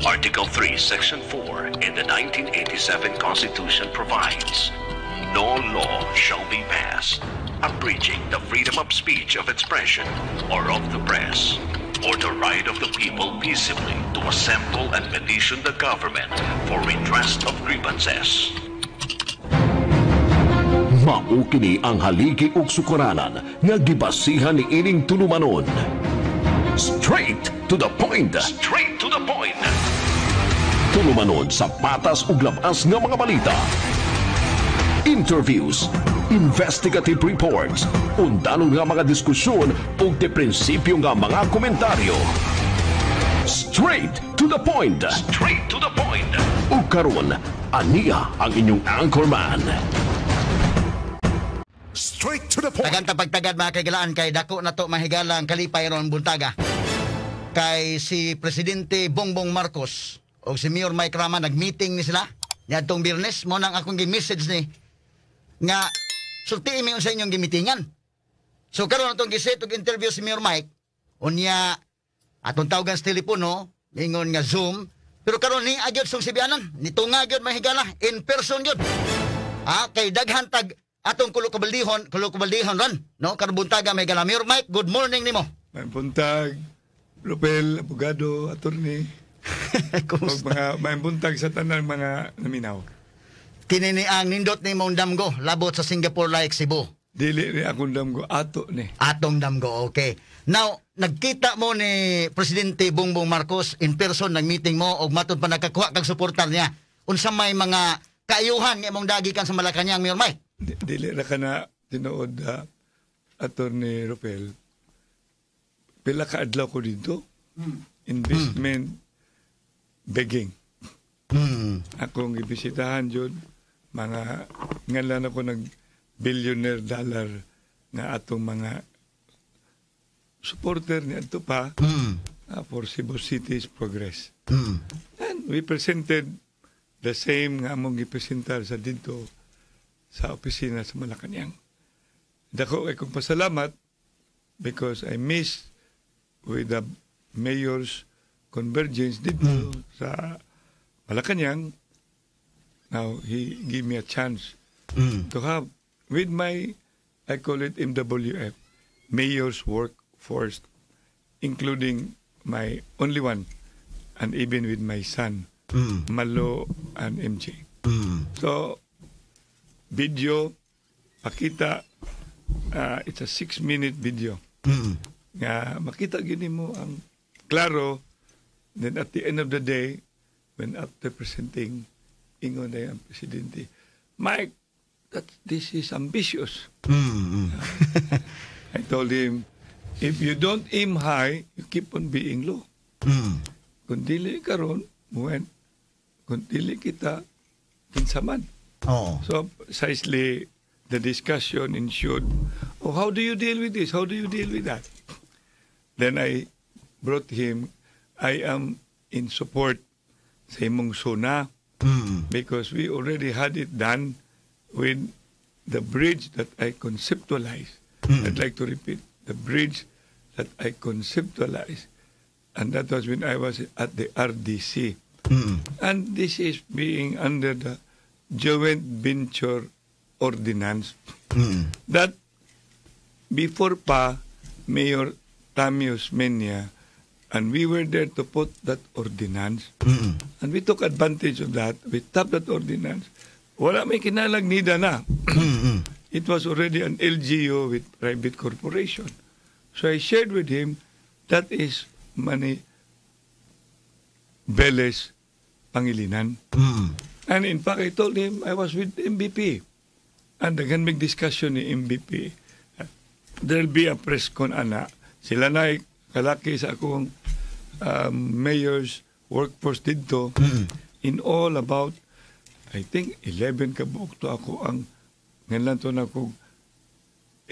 Article 3, Section 4 in the 1987 Constitution provides, "No law shall be passed abridging the freedom of speech, of expression, or of the press, or the right of the people peaceably to assemble and petition the government for redress of grievances." Mao kini ang haligi ug sukaranan nga gibasihan ni ining tulumanon. Straight to the point. Straight to the point. Tulumanon sa patas ug labas nga mga balita. Interviews, investigative reports, undanong nga mga diskusyon ug de prinsipyo nga mga komentaryo. Straight to the point. Straight to the point. Ug karon, ania ang inyong anchorman. Straight to the point. Tagan pagtagad, mga kaigalaan, kay dako na to, mahigala, ang kalipay ron buntaga. Kay si Presidente Bongbong Marcos o si Mayor Mike Rama nag-meeting ni sila niadtong Biyernes. Mo nang akong gi-message ni nga sultiin mi unsa inyong gimitingan. So karon atong giset og interview si Mayor Mike, unya atong tawagan sa telepono, ingon nga Zoom, pero karon ni agyod song sibianan, nitunga gyud, mahigala, in person gyud. Ah, kay daghan tag atong kulokabaldihon, kulokabaldihon ron, no? Karon buntaga, may gala. Mayor Mike, good morning nimo. May buntag, Rupel, abogado, attorney. Ug Kumusta? mga may buntag sa tanan mga naminaw. Kini ni ang nindot nimong damgo labot sa Singapore like Cebu. Dili ni akong damgo, ato ni. Atong damgo, okay. Now, nagkita mo ni Presidente Bongbong Marcos in person, nag-meeting mo og matud pa nakakuha kag suporta niya. Unsa may mga kaayuhan nga imong dagikan sa Malacañang, Mayor Mike? Dili ra ka na tinuod, Attorney Rupel. Pila ka adlaw ko dito. Investment begging. Akong gibisitahan jud mga ngalan ako nag billionaire dollar nga atong mga supporter ni adto pa for Cebu City's progress. And we presented the same nga among gipresentar sa didto sa opisina sa Malacañang. Dako kay kong pasalamat because I missed with the mayor's convergence dito sa Malacañang. Now, he gave me a chance to have with my, I call it MWF, Mayor's Workforce, including my only one, and even with my son, Malo and MJ. So, video, pakita, it's a 6-minute video. Nga makita gini mo ang klaro, then at the end of the day, when after presenting, ingon na ang presidente, "Mike, that this is ambitious." I told him, "If you don't aim high, you keep on being low." Kung dili karon, when, kung dili kita, kinsa man? Oo. So, precisely, the discussion ensued, "Oh, how do you deal with this? How do you deal with that?" Then I brought him, "I am in support sa imong SONA because we already had it done with the bridge that I conceptualized." I'd like to repeat, the bridge that I conceptualized. And that was when I was at the RDC. And this is being under the joint venture ordinance that before pa Mayor Tommy Osmeña, and we were there to put that ordinance. And we took advantage of that. We tapped that ordinance. Wala may kinalag NEDA na. It was already an LGU with private corporation. So I shared with him, that is Manny Velez Pangilinan. And in fact, I told him I was with MVP. And daghan may discussion ni MVP. There'll be a press con ana. Sila na kalaki sa akong mayor's workforce didto. In all about, I think, 11 ka buok to ako ang ngalan to na akong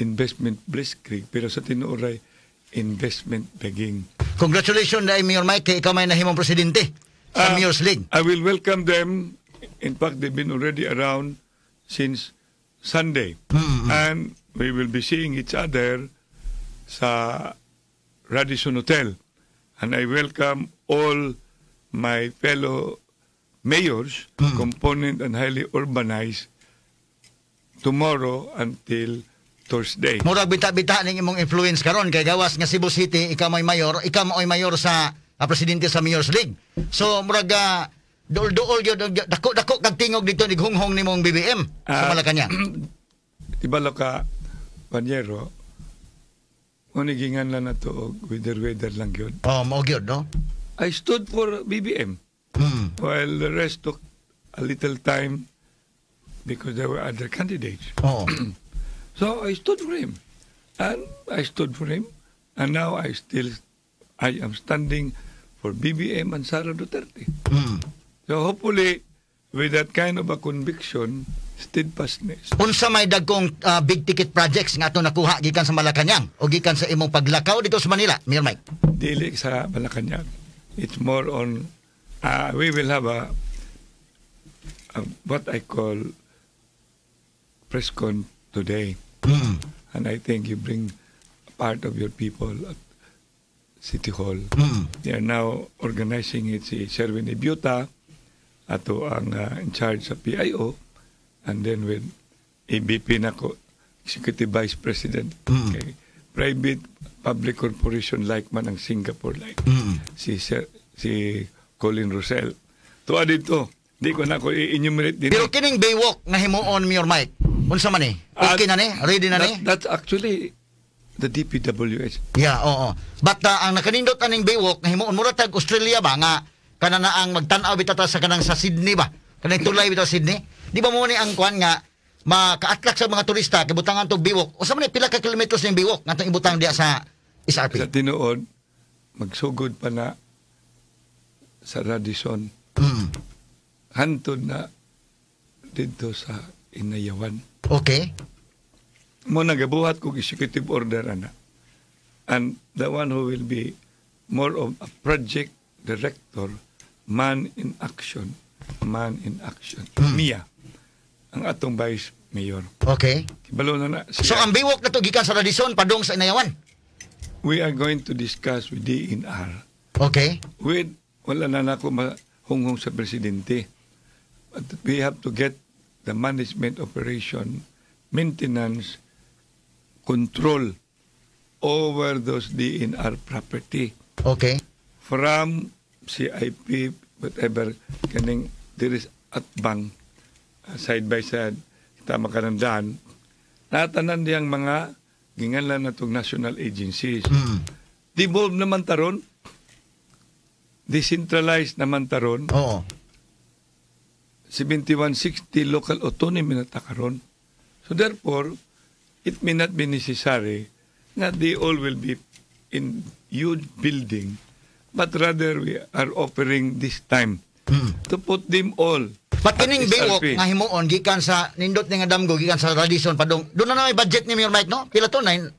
investment blitzkrieg. Pero sa tinuoray, investment begging. Congratulations dahil, Mayor Mike, kay ikaw may nahimong presidente sa Mayor's League. I will welcome them. In fact, they've been already around since Sunday. And we will be seeing each other sa Radisson Hotel. And I welcome all my fellow mayors, component and highly urbanized, tomorrow until Thursday. Murag bita-bita ning imong influence karon kay gawas nga Cebu City ikaw may mayor, ikaw mao'y mayor sa presidente sa Mayors League. So murag duol-duol gyud, dako-dako kag tingog dito nighunghong nimong BBM sa Malacañang. Tibalo ka, panyero, unigingan lang na to og weather-weather lang yun. Oh, mao gyud, no? I stood for BBM while the rest took a little time because there were other candidates. So I stood for him. And I stood for him. And now I am standing for BBM and Sara Duterte. So hopefully, with that kind of a conviction, steadfastness, Unsa may dagkong big ticket projects nga ato nakuha gikan sa Malacañang o gikan sa imong paglakaw dito sa Manila, Mayor Mike? Dili sa Malacañang. It's more on, we will have a what I call press con today. And I think you bring part of your people at City Hall. They are now organizing it, si Sherwin Ibiuta, ato ang in charge sa PIO, and then with ABP nako, Executive Vice President. Okay. Private public corporation like man ang Singapore like. Si Colin Rosell. Tuwa dito. Di ko na ko i-enumerate din. Pero kining Baywalk nga himuon, Mayor Mike, unsa man ni? Okay na ni? Ready na ni? That's actually the DPWH. Yeah, oo. But ang nakanindot aning Baywalk nga himuon mura tag Australia ba nga kana na ang magtan-aw bitaw ta sa kanang sa Sydney ba? Kanang tulay bitaw Sydney. Di ba mo ni ang kuan nga maka-attract sa mga turista kay butangan tog Baywalk? Unsa man ni, pila ka kilometros ning Baywalk nga atong ibutang diya sa SRP? Sa tinuod, magsugod pa na sa Radisson. Hantod na dito sa Inayawan. Mo nagabuhat kog executive order ana. And the one who will be more of a project director, man in action, man in action. Mia, ang atong vice mayor. Kibalo na na So siya. Ang Baywalk na to gikan sa Radisson padung sa Inayawan. We are going to discuss with DENR. With, wala na nako mahunghong sa presidente. But we have to get the management, operation, maintenance, control over those DENR property. From CIP, whatever, kaning there is atbang, side by side, tama ka ng daan, natanan diyang mga ginganlan na itong national agencies. Devolve naman taron, decentralized naman taron, 7160 local autonomy na ta karon. So therefore, it may not be necessary that they all will be in huge building, but rather we are offering this time to put them all But at kining Baywalk SRP. Nga himuon gikan sa nindot ni nga damgo gikan sa Radisson padung doon na may budget ni Mayor Mike, no? Pila to, nine?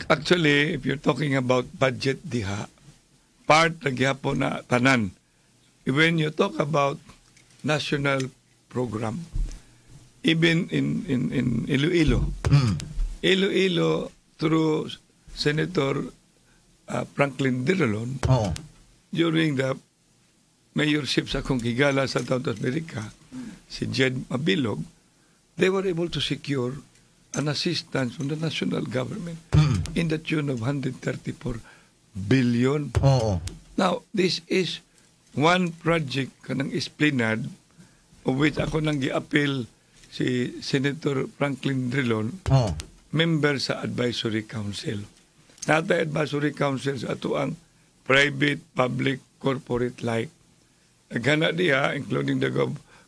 Actually, if you're talking about budget diha, part na gihapon na tanan. When you talk about national program, even in Iloilo, Iloilo through Senator Franklin Drilon, during the mayorship sa akong higala sa South America, si Jed Mabilog, they were able to secure an assistance from the national government in the tune of 134 billion. Now, this is one project kanang Esplanade of which ako nang gi-appeal si Senator Franklin Drilon, member sa Advisory Council. Nata Advisory Council sa ato ang private, public, corporate like. Nagana diha, including the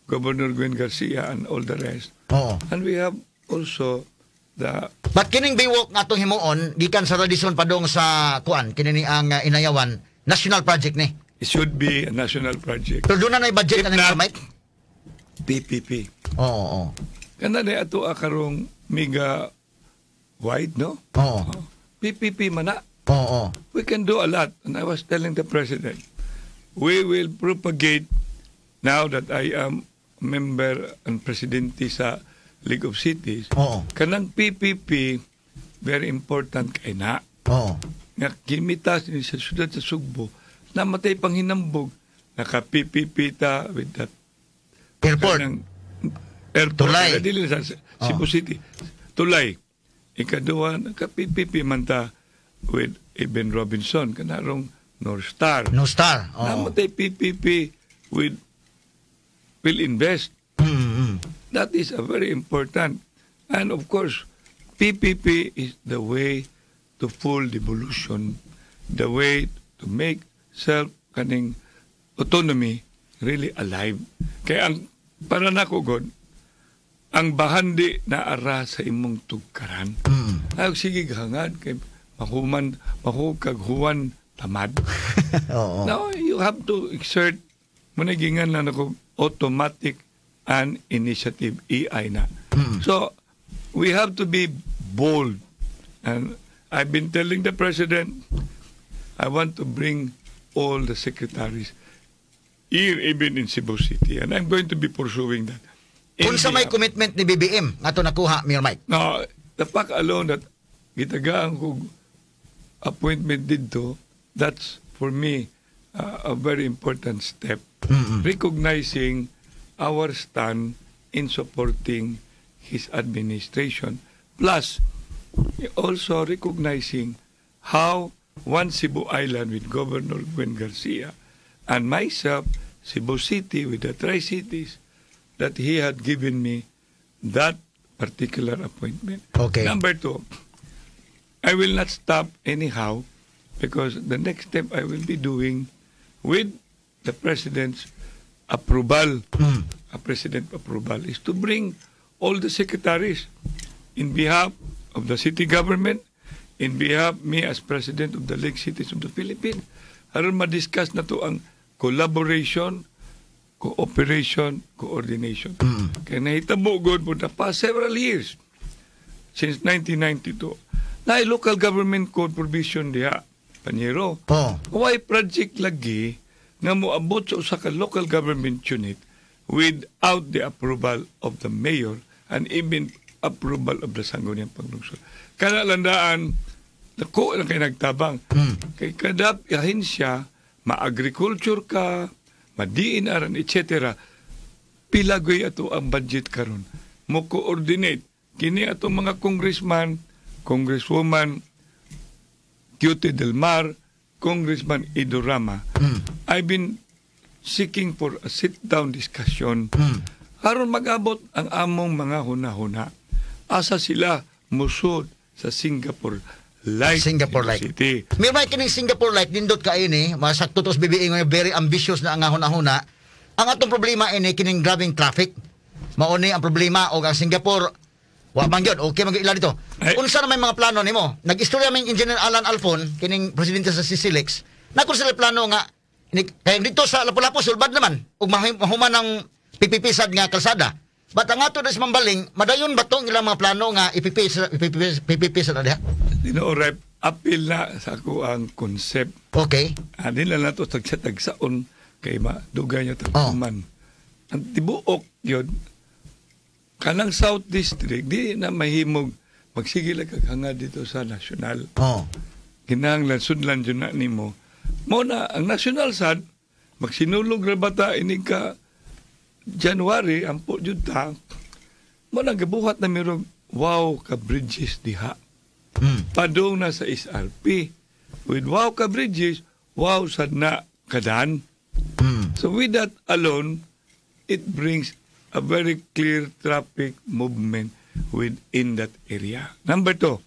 Governor Gwen Garcia and all the rest. And we have also the But kining Baywalk nga atong himuon gikan sa Radisson padung sa kuan kini ni ang Inayawan, national project ni. It should be a national project. Pero doon na nay budget If ani, Mayor not, Mike? PPP. Oo, oo. Kana na ato karong mega wide, no? Oo. PPP man na. Oo. We can do a lot. And I was telling the president, we will propagate now that I am member and presidente sa League of Cities. Kanang PPP, very important kay na. Nga kimitas ni sa syudad sa Sugbo, namatay pang hinambog Naka-PPP ta with that Airport. kanang airport. Tulay. Dili sa Cebu City. Tulay. Ikaduha, naka-PPP man ta with Eben Robinson, kanarong North Star. No Star. Oo. Naa man tay PPP with Filinvest. That is a very important. And of course, PPP is the way to full devolution, the way to make self kaning autonomy really alive. Kaya ang para nako god, ang bahandi na ara sa imong tugkaran. Ay sige hangad kay mahuman mahukag huwan tamad. Now, you have to exert, managingan na nako, automatic and initiative, EI na. So, we have to be bold. And I've been telling the President, I want to bring all the secretaries here, even in Cebu City. And I'm going to be pursuing that. In Unsa may commitment ni BBM nga to nakuha, Mayor Mike? Now, the fact alone that gitagaan ko appointment dito, that's for me a very important step. Recognizing our stand in supporting his administration. Plus, also recognizing how one Cebu Island with Governor Gwen Garcia and myself, Cebu City with the Tri-Cities, that he had given me that particular appointment. Number two, I will not stop anyhow because the next step I will be doing with the President's approval, a President approval, is to bring all the secretaries in behalf of the city government, in behalf me as President of the League Cities of the Philippines, aron ma-discuss na to ang collaboration, cooperation, coordination. Kaya nahitabo gud for the past several years, since 1992, na local government code provision diha, Panyero. Why project lagi nga moabot sa usa ka local government unit without the approval of the mayor and even approval of the Sangguniang Panglungsod? Kana landaan, dako lang kay nagtabang. Kay kada ahensya, ma-agriculture ka, ma-DENR, etc. Pilagoy ato ang budget karon. Mo coordinate kini ato mga congressman, Congresswoman Cutie Del Mar, Congressman Ido Rama. I've been seeking for a sit-down discussion aron mag-abot ang among mga hunahuna. Asa sila musod sa Singapore like Singapore like. City. May may kining Singapore like nindot kaayo ni, masakto tos BBM nga very ambitious na ang hunahuna. Ang atong problema ini kining grabing traffic. Mao ni ang problema og ang Singapore wa man gyud, okay man gyud ila dito. Ay. Unsa na may mga plano nimo? Nag-istorya may Engineer Alan Alfon kining presidente sa CCLEX. Nakon sila plano nga ni, kay dito sa Lapu-Lapu sulbad naman ug mahuman ang PPP sad nga kalsada. But ang ato sa Mambaling, madayon ba tong ilang mga plano nga i-PPP sa PPP, PPP sa diha? Tinoo rep, apil na sa ako ang concept. Ani lang nato tagsa-tagsaon kay madugay niya tagkuman. Ang tibuok yun, kanang South District, di na mahimog magsige lang kag hangad dito sa national. Kinahanglan sudlan jud na nimo. Mo na ang national sad magsinulog ra bata inig ka January ampo jud ta. Mo na gabuhat na mirog wow ka bridges diha. Padung na sa SRP. With wow ka bridges, wow sad na kadan. So with that alone, it brings a very clear traffic movement within that area. Number two,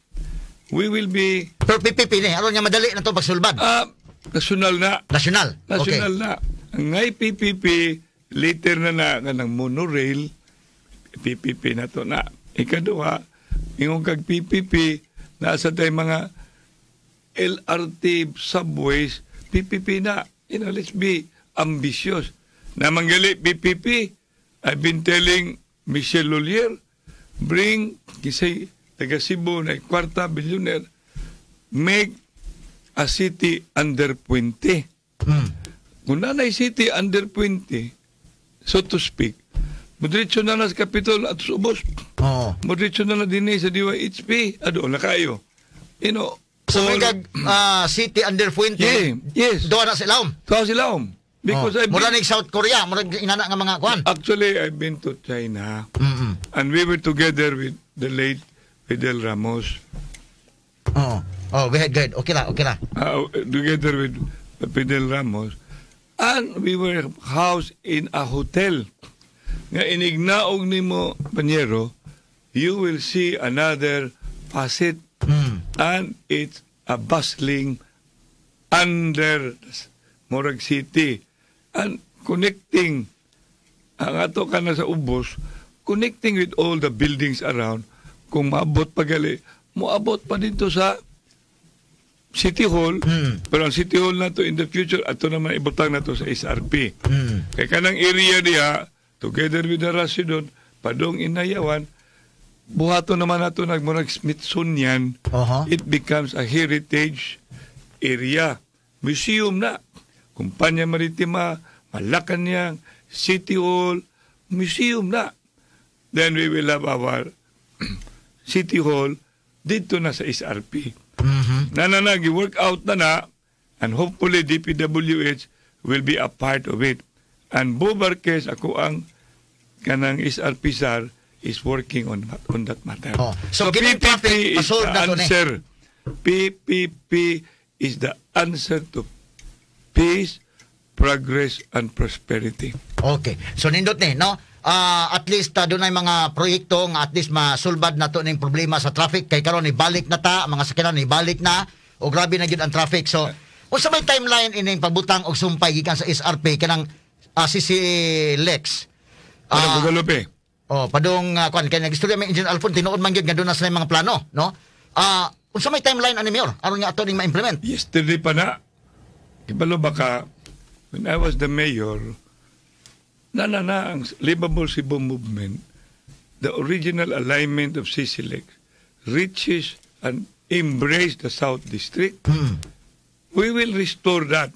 we will be Pero PPP ni aron nga madali na to pagsulbad. National na. National. National na. Ang IPPP, later na na kanang monorail, PPP na to na. Ikaduha, ingon kag PPP, nasa tayo mga LRT subways, PPP na. Let's be ambitious. Namanggali, PPP, I've been telling Michelle Lullier, bring, kisay, taga Cebu na kwarta, billionaire, make a city under puente. Kung nanay city under puente, so to speak, modiretso na na sa Capitol at sa ubos. Modiretso na na din sa DYHP, ado na kayo. So may kag city under puente. Yeah, yes. Doon na sila. Tuwa sila. Because Oh. I've Mura been, nig South Korea, mura inana nga mga kuan. Actually, I've been to China and we were together with the late Fidel Ramos. Oh. Oh, go ahead, go ahead. Okay ra, okay ra. Together with Fidel Ramos, and we were housed in a hotel. Nga inignaog nimo, panyero, you will see another facet and it's a bustling under murag city and connecting ang ato ka na sa ubos, connecting with all the buildings around. Kung maabot pa gali, moabot pa dito sa City Hall. Pero ang City Hall nato in the future, ato naman ibutang nato sa SRP. Kay kanang area diha, together with the Rasidon, padong Inayawan, buhato naman nato nagmurag Smithsonian. It becomes a heritage area. Museum na. Kumpanya Maritima, Malacanang, City Hall, museum na. Then we will have our City Hall dito na sa SRP. Na na na, work out na na, and hopefully DPWH will be a part of it. And Bo Barquez, ako ang kanang SRP SAR, is working on that matter. Oh. So, kining traffic, is masolve the na to ni. answer. PPP is the answer to peace, progress, and prosperity. Okay. So nindot ni, no? At least dunay mga proyekto nga at least masulbad na to ning problema sa traffic kay karon ibalik na ta mga sakyanan, ibalik na o grabe na gyud ang traffic. So unsa may timeline ining pagbutang og sumpay gikan sa SRP kanang CC Lex? Ano, Guadalupe? Oh, padung kuan kay nagistorya may Engineer Alfon, tinuod man gyud nga doon na sila mga plano, no? Unsa may timeline ani, Mayor, aron nga ato ning ma-implement? Yesterday pa na, kibalo ba ka, when I was the mayor, na na na ang Livable Cebu movement, the original alignment of CCLEX reaches and embrace the South District. We will restore that.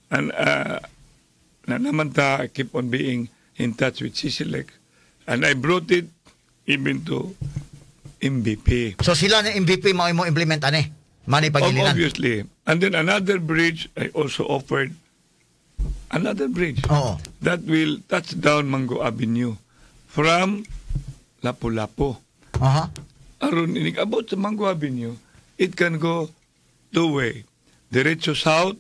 And na naman ta, I keep on being in touch with CCLEX. And I brought it even to MVP. So sila ni MVP mao mo implement ani. Manny Pangilinan. Obviously. And then another bridge, I also offered another bridge that will touch down Mango Avenue from Lapu-Lapu. Aron inig-abot sa Mango Avenue, it can go two way. Diretso south,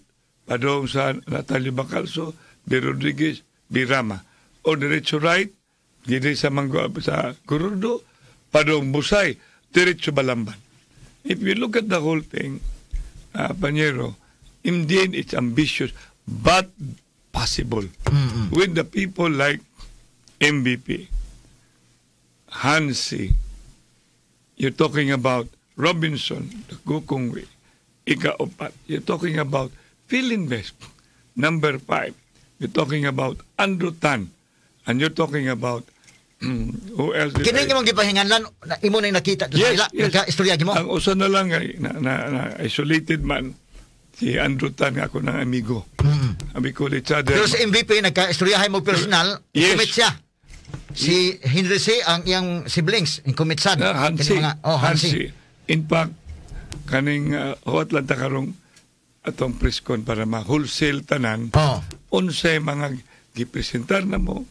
padong sa Natalio Bacalso, B. Rodriguez, B. Rama. O diretso right, diri sa Mango sa Gorordo, padong Busay, diretso Balamban. If you look at the whole thing, Panyero, indeed it's ambitious, but possible. With the people like MVP, Hansi, you're talking about Robinson, the Gokongwei, Ika-upat. You're talking about Filinvest, number five. You're talking about Andrew Tan, and you're talking about who else did Kini I imong gipahinganlan na imo nang nakita sa Yes, ila, yes. nagka-istorya mo. Ang usa na lang ay na isolated man si Andrew Tan nga ako ng amigo. We call each other. Pero sa MVP nagka-istoryahay mo personal, commit siya. Si Henry C ang iyang siblings, in commit sad. Hansi. Kini mga, oh, Hansi. Hansi. In fact, kaning huwat lang ta karong atong press con para ma-wholesale tanan. Unsay mga gipresentar na mo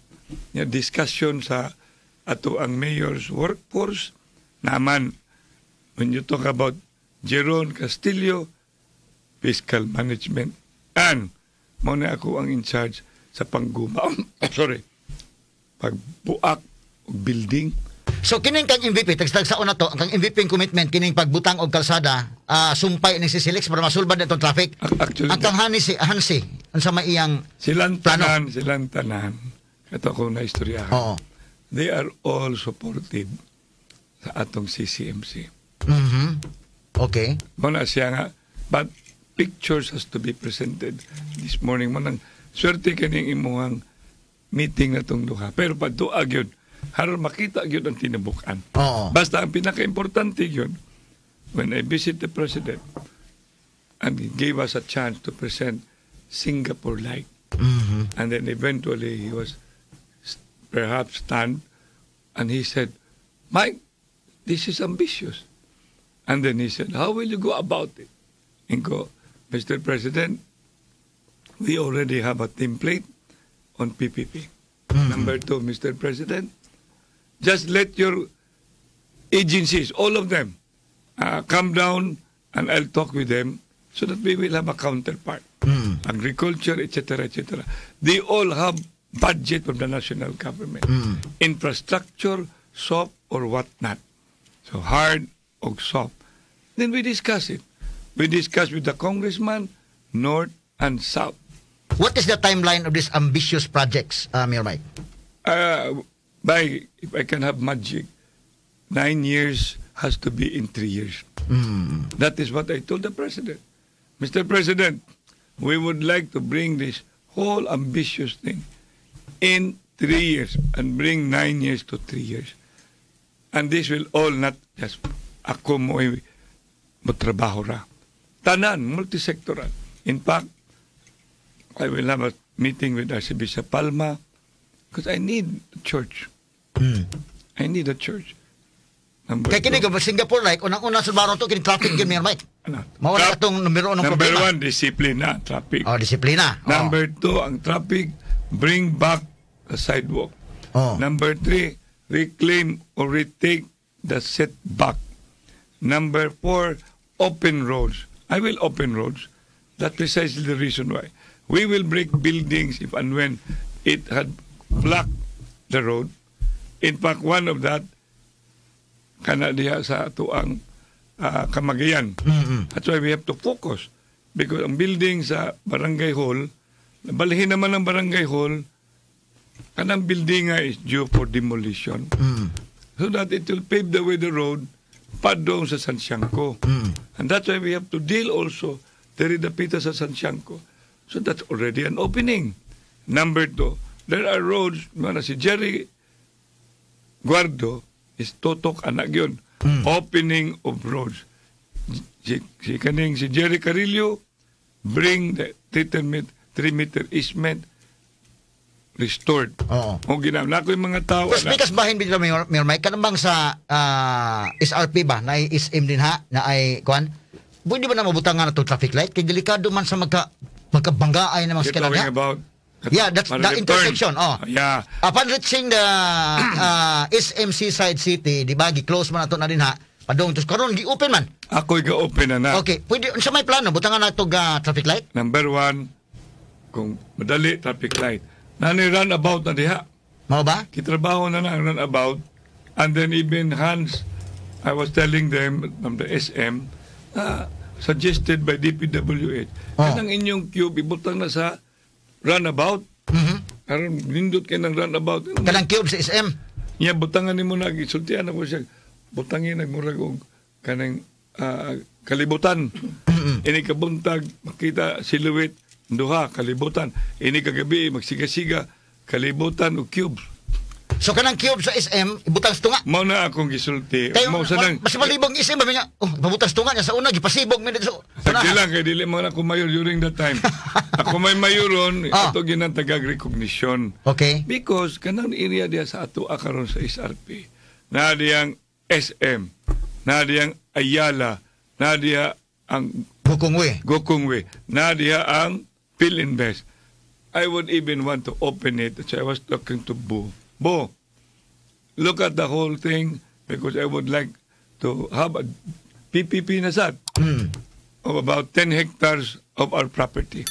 nga discussion sa ato ang mayor's workforce naman. When you talk about Jeron Castillo, fiscal management, and mo na ako ang in charge sa pangguma, sorry, pagbuak og building. So kining kang MVP, tagsa na to, ang kang MVP commitment kining pagbutang og kalsada, sumpay ning CCLEX para masulbad na itong traffic. Actually, Ang kang Hansi, Hansi, unsa may iyang silang plano? Tanan, silang tanan, kato akong naistoryahan. They are all supportive sa atong CCMC. Mo na siya nga, but pictures has to be presented this morning. Mo nang swerte kaning imuhang meeting na tong duha. Pero padua gyud, haron makita gyud ang tinubukan. Basta ang pinaka-importante yun, when I visit the President, and he gave us a chance to present Singapore-like. And then eventually he was perhaps stunned, and he said, "Mike, this is ambitious." And then he said, "How will you go about it?" And go, "Mr. President, We already have a template on PPP. Number two, Mr. President, just let your agencies, all of them, come down and I'll talk with them so that we will have a counterpart. Agriculture, etc., etc. They all have budget from the national government. Infrastructure, soft or whatnot. So hard or soft. Then we discuss it. We discuss with the congressman, north and south. What is the timeline of these ambitious projects, Mayor Mike? By, if I can have magic, 9 years has to be in 3 years. That is what I told the president. "Mr. President, we would like to bring this whole ambitious thing in 3 years and bring 9 years to 3 years. And this will all not just ako mo motrabaho ra. Tanan, multisectoral." In fact, I will have a meeting with Archbishop Palma because I need a church. I need a church. Number Kay kini two. Ko Singapore like unang-una sa baro to kini traffic gyud, Mayor Mike. Ano? Mao na atong numero unong Number problema. one, discipline na, traffic. Oh, disiplina. Oh. Number two, ang traffic, bring back the sidewalk. Number three, reclaim or retake the setback. Number four, open roads. I will open roads. That's precisely the reason why. We will break buildings if and when it had blocked the road. In fact, one of that, kana diha sa atuang Kamagayan. That's why we have to focus. Because ang building sa barangay hall, balhin naman ang barangay hall, kanang building nga is due for demolition. So that it will pave the way the road padong sa Sanciangko. And that's why we have to deal also diri dapita sa Sanciangko. So that's already an opening. Number two, there are roads, mana si Jerry Guardo is tutok anak yun. Opening of roads. Si kaning si Jerry Carillo bring the 3-meter easement restored. O ginam na ko yung mga tao. Tapos ana. bikas bahin bitaw, Mayor Mike, kanang bang sa SRP ba na SM din ha na ay kuan? Pwede ba na mabutangan na to traffic light kay delikado man sa magkabanggaay na mga You're sakyanan talking ha? about Yeah, that's the Marilip intersection. Turn. Oh. Upon reaching the SM Seaside City, di ba, gi-close man ato na din ha. Padung tos karon gi-open man. Ako'y ga-open na na. Okay, pwede unsa may plano butangan na to ga traffic light? Number one, kung madali, traffic light. Nani runabout na diha. Mao ba? Kitrabaho na na ang runabout. And then even Hans, I was telling them from the SM, suggested by DPWH, kanang inyong cube, ibutang na sa runabout. Aron nindot kay ng runabout. Kanang cube sa SM. Nya butangan nimo na gisultian ako siya. Butangin nagmurag og kanang kalibutan. Ini kabuntag makita silhouette duha kalibutan. Ini kagabi magsiga-siga kalibutan og cubes. So kanang cube sa SM ibutang sa tunga. Mao na akong gisulti. Kayo, Mao sa nang mas malibong SM ba nga? Oh, pabutang sa tunga niya sa una gipasibog mi dito. Sagdi lang kay dili man ako mayor during that time. Ako may mayoron ato ginantagag recognition. Because kanang area diya sa ato karon sa SRP. Na diyang SM, na diyang Ayala, na diya ang Gokongwei. Gokongwei, na diya ang Filinvest. I would even want to open it. So I was talking to Bo. "Bo, look at the whole thing because I would like to have a PPP na sad of about 10 hectares of our property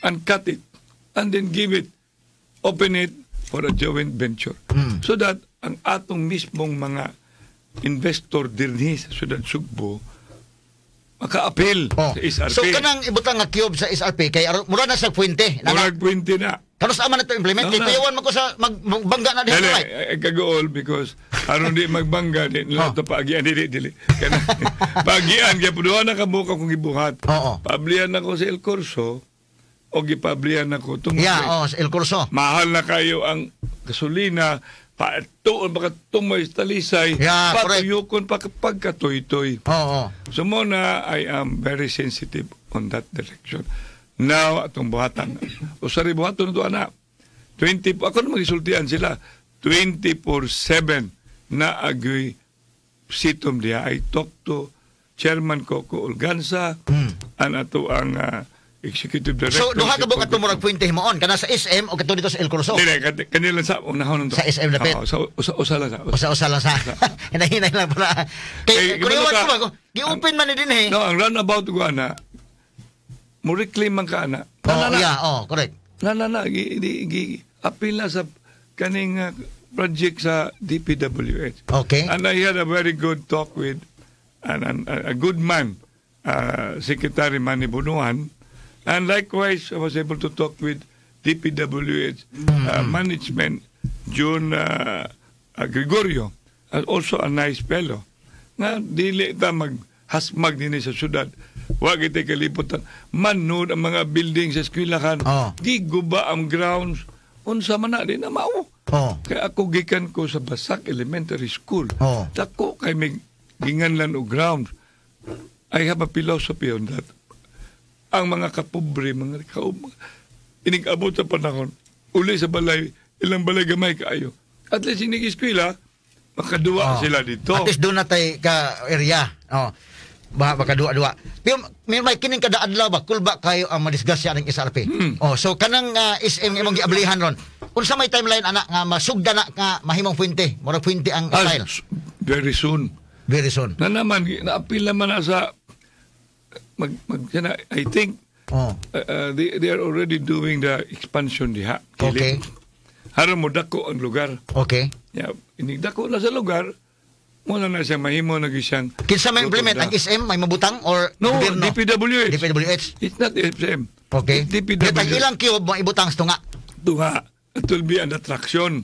and cut it and then give it, open it for a joint venture." So that ang atong mismong mga investor dinhi sa Siyudad Sugbo maka-appeal sa SRP. So kanang ibutang nga cube sa SRP kay mura na sa puente. Na, Murag 20 na. Kanus ama na to implement No, kay na. kuyawan man ko sa magbangga na diha Dili, right. ay kagool because aron di magbangga di nila to paagian dili dili. Kana paagian kay duha na ka buka kung gibuhat. Paablihan ako sa El Corso o gipablihan ako tungod Yeah, kay oh, sa El Corso. mahal na kayo ang gasolina pa tuon baka tumoy sa Talisay patuyokon pa pagkatoy-toy. So mo na I am very sensitive on that direction. Now atong buhatan. Usari buhaton to ana. 20 ako na magisultian sila 24/7 na agoy sitom diha. I talk to Chairman Coco Olganza and ato ang Executive Director. So duha si ka buok Paul ato murag puwente himuon kana sa SM o kato dito sa El Corso. Dili, kanila sa unahon nito. Sa SM dapit. Oo, sa usa lang sa. Usa-usa lang sa hinahinay lang para kay Eh, kung gibalo iwan ka. ko ba ko gi-open man ni din eh. No, ang roundabout ko ana, mo reclaim man ka ana. Na, Oh, na, na. yeah, oh, correct. Na na na gi, di, gi appeal na sa kaning project sa DPWH. And I had a very good talk with a good man, Secretary Manny Bonoan. And likewise, I was able to talk with DPWH management, June Gregorio, and also a nice fellow. Nga, dili ta maghasmag din sa syudad. Wa kitay kalibutan. Mannud ang mga building sa eskwelahan. Di guba ang grounds. Unsa man na, di na mao. Kaya ako gikan ko sa Basak Elementary School. Dako kay may ginganlan og grounds. I have a philosophy on that. Ang mga kapobre, mga kaum, inig-abot sa panahon, uli sa balay, ilang balay gamay kaayo. At least inig eskwela, makaduwa sila dito. At least doon na tay ka area. Oh. Ba baka duwa-duwa. Pero may kining kada adlaw ba kulba kayo ang madisgrasya ng SRP. Oh, so kanang SM imong giablihan ron. Unsa may timeline ana nga masugda na nga mahimong puwente? Murag puwente ang style. Very soon. Very soon. Na naman, naapil naman na sa mag, mag, sana, I think they are already doing the expansion diha. Kili. Haron mo dako ang lugar. Yeah, inigdako na sa lugar, muna na siya mahimo na siyang Kinsa may implement ang SM may mabutang or No, gobyerno? DPWH. DPWH. It's not SM. Okay. It's DPWH. Ang ilang cube mo ibutang sa tunga. Tunga. It will be an attraction.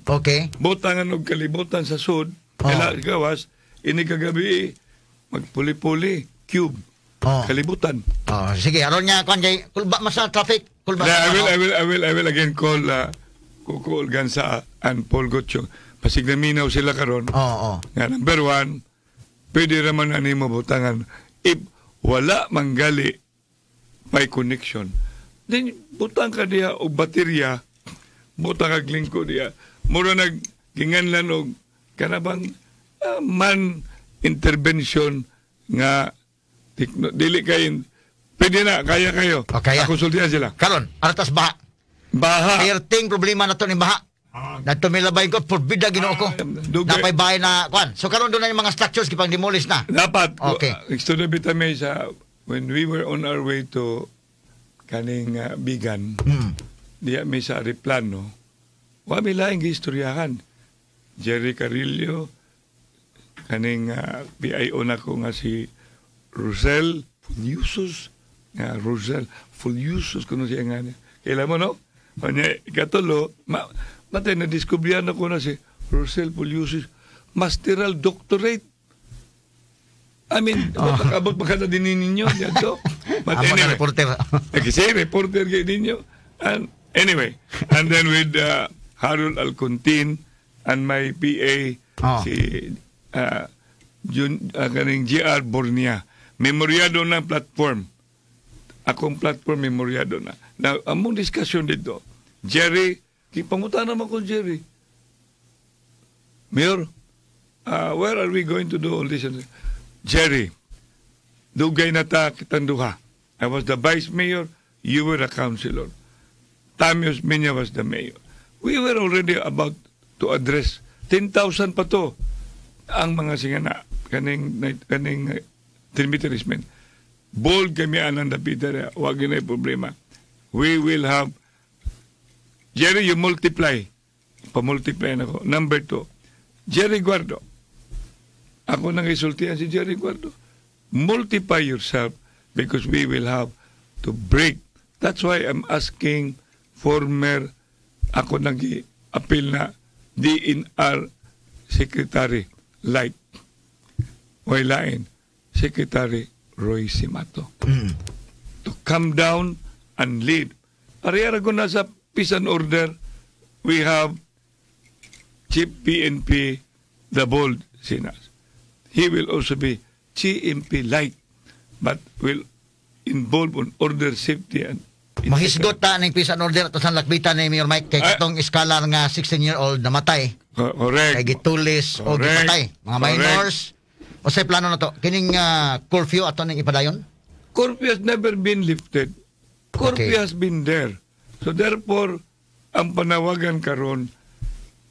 Butangan og kalibutan sa sud, ila gawas, ini kagabi magpuli-puli, cube. Kalibutan. Oh, sige, aron nga kuan kay kulba man sa traffic, kulba. Na, sa I will, I will, I will, I will again call Coco Olganza and Paul Gotiong. Pasig naminaw sila karon. Oo. Nga number one, pwede raman ani mo butangan. If wala manggali may connection, then butang ka diha og baterya, butang kag lingko diha. Mura nag ginganlan og kanabang man intervention nga dili kay pwede na kaya kayo. O, kaya. Ako sultihan sila. Karon, artas baha. Baha. Perting problema na to ni baha. Nato milabay ko, porbida Ginoo ko. Dugay. Napay bahay na kuan. So karon doon na yung mga structures gipang demolish na. Dapat. Okay. Istorya bitaw mi sa when we were on our way to kaning Bigan, diya mi sa Areplano, wa mi laing giistoryahan. Jerry Carillo, kaning PIO na ko nga si Rosel Fuliusos, nga Rosel Fuliusos kuno siya nga niya. Kailan mo, no? Kanya, ikatulo, matay na diskubrihan ako na si Rosel Fuliusos, masteral doctorate. I mean, oh. Abot pa ka na din ninyo, dito. But Amo na anyway, reporter. eh, kasi reporter kayo ninyo. And anyway, and then with Harold Alcontin and my PA, si Jun, kaning GR Bornia. Memoryado na platform. Akong platform, memoryado na. Now, among discussion dito, Jerry, kipangutan naman ko Jerry. Mayor, where are we going to do all this? Jerry, dugay na ta kitang duha. I was the vice mayor, you were a councilor. Tommy Osmeña was the mayor. We were already about to address 10,000 pa to ang mga singana kaning kaning tributaries men. Bold kami anang dapita, wag na problema. We will have Jerry, you multiply. Pa-multiply na ko. Number two, Jerry Guardo. Ako nang isultian si Jerry Guardo. Multiply yourself because we will have to break. That's why I'm asking former, ako nag-appeal na DENR Secretary like Wailain, Secretary Roy Simato to come down and lead. Pareha ko na sa peace and order, we have Chief PNP, the bold Sinas. He will also be CMP like, but will involve on order, safety, and Mahisgot ta ning peace and order ato sa lakbitan ni Mayor Mike kay katong iskalar nga 16-year-old namatay. Correct. Kay gitulis o gipatay. Mga minors. Unsay plano na to? Kining curfew ato ning ipadayon? Curfew has never been lifted. Curfew has been there. So therefore, ang panawagan karon,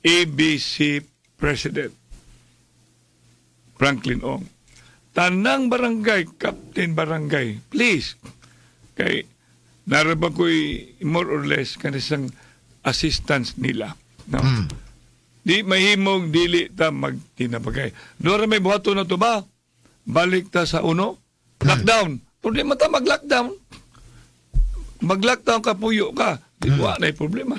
ABC President Franklin Ong. Tanang barangay, captain barangay, please. Kay naraba ko'y more or less kanisang assistance nila. No? Di mahimong dili ta magtinabagay. Doon may buhaton na to ba? Balik ta sa uno? Lockdown. Pero di man ta mag-lockdown. Mag-lockdown ka, puyo ka. Di wa na problema.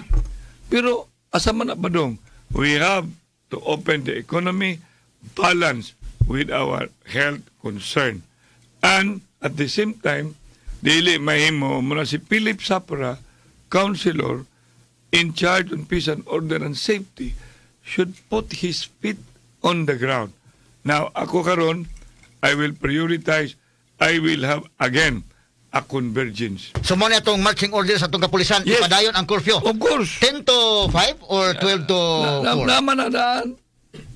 Pero asa man na ba dong? We have to open the economy, balance with our health concern. And at the same time, dili mahimo muna si Philip Sapra, councilor in charge on peace and order and safety, should put his feet on the ground. Now, ako karon, I will prioritize, I will have again a convergence. So mo na itong marching order sa atong kapulisan, Yes. ipadayon ang curfew. Of course. 10 to 5 or 12 to 4? Naman na daan.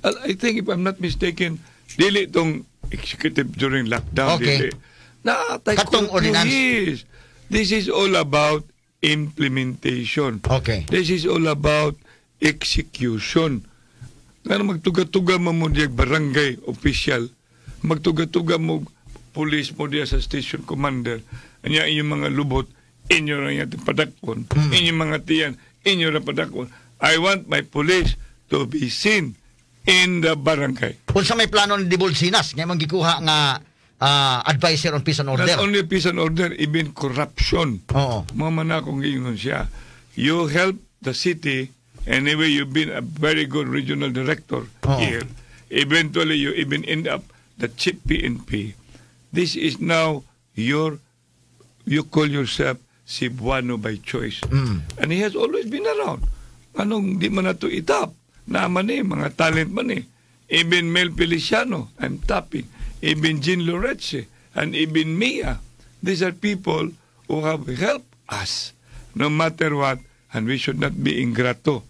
I think if I'm not mistaken, dili itong executive during lockdown. Okay. Dili. Na, tay Katong curfew ordinance. is. This is all about implementation. This is all about execution. Nga magtuga-tuga mo mo diya barangay official, magtuga-tuga mo police mo diya sa station commander, anya inyong mga lubot, inyo na yung padakpon, inyong mga tiyan, inyo na padakpon. I want my police to be seen in the barangay. Unsa may plano ni Debold Sinas nga imong gikuha nga advisor on peace and order? Not only peace and order, even corruption. Mao man akong giingon siya. You help the city. Anyway, you've been a very good regional director here. Eventually, you even end up the chief PNP. This is now your, you call yourself Cebuano by choice. And he has always been around. Anong di man nato itap? Naman eh, mga talent man eh. Even Mel Feliciano, I'm tapping. Even Jean Loretze, and even Mia. These are people who have helped us no matter what, and we should not be ingrato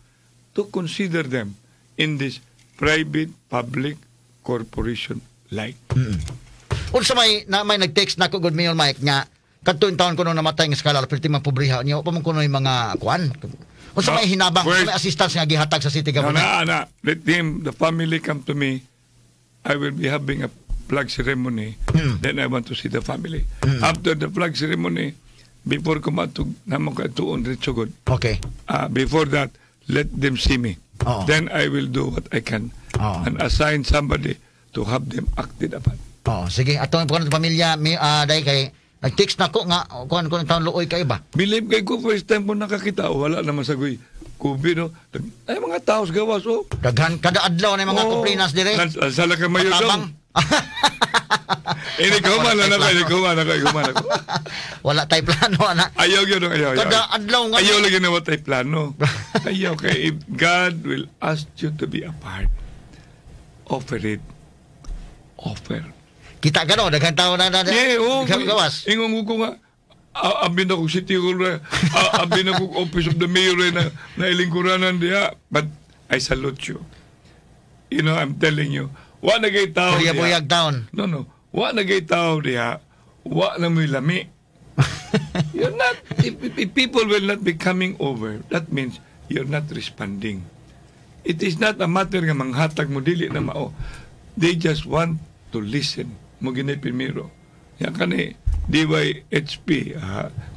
to consider them in this private-public corporation like. Unsa may na may nag-text nako good, Mayor Mike, nga kadto taon kuno namatay nga scholar perti man pobreha niya pa man kuno yung mga kuan. Unsa may hinabang, unsa may assistance nga gihatag sa city No, government? na, na, let him, the family come to me. I will be having a flag ceremony. Then I want to see the family. After the flag ceremony, before ko matug, namo ka tuon diretso gud. Before that, let them see me. Then I will do what I can and assign somebody to have them acted upon. Oh, sige, atong kuan pamilya mi dai kay nag-text nako nga kuan ko taon luoy kay ba. Believe kay ko first time ko nakakita, wala naman sa goy COVID, no? Ay, mga tao sa gawas, oh. Daghan kada adlaw na mga complainants dire. Sala ka mayor Patabang. dong. Ini ko man na ini ko man ako, ko man ako. Wala tay plano ana. Ayaw yun, ayaw, ayaw. Kada adlaw nga. Ayaw lagi na watay plano. Ayaw kay if God will ask you to be a part, offer it. Offer. Kita ka no, daghan tao na Yeah, oh, gawas. Ingon ko nga, abi na kong city hall na, abi na kong office of the mayor na, na ilingkuranan diha. But I salute you. I'm telling you, wa na kay tao diha. Buyag town. No. Wa na kay tao diha. Wa na mo'y lami. You're not, if people will not be coming over, that means you're not responding. It is not a matter nga manghatag mo dili na mao. They just want to listen. Mo gini primero. Yan kani DYHP,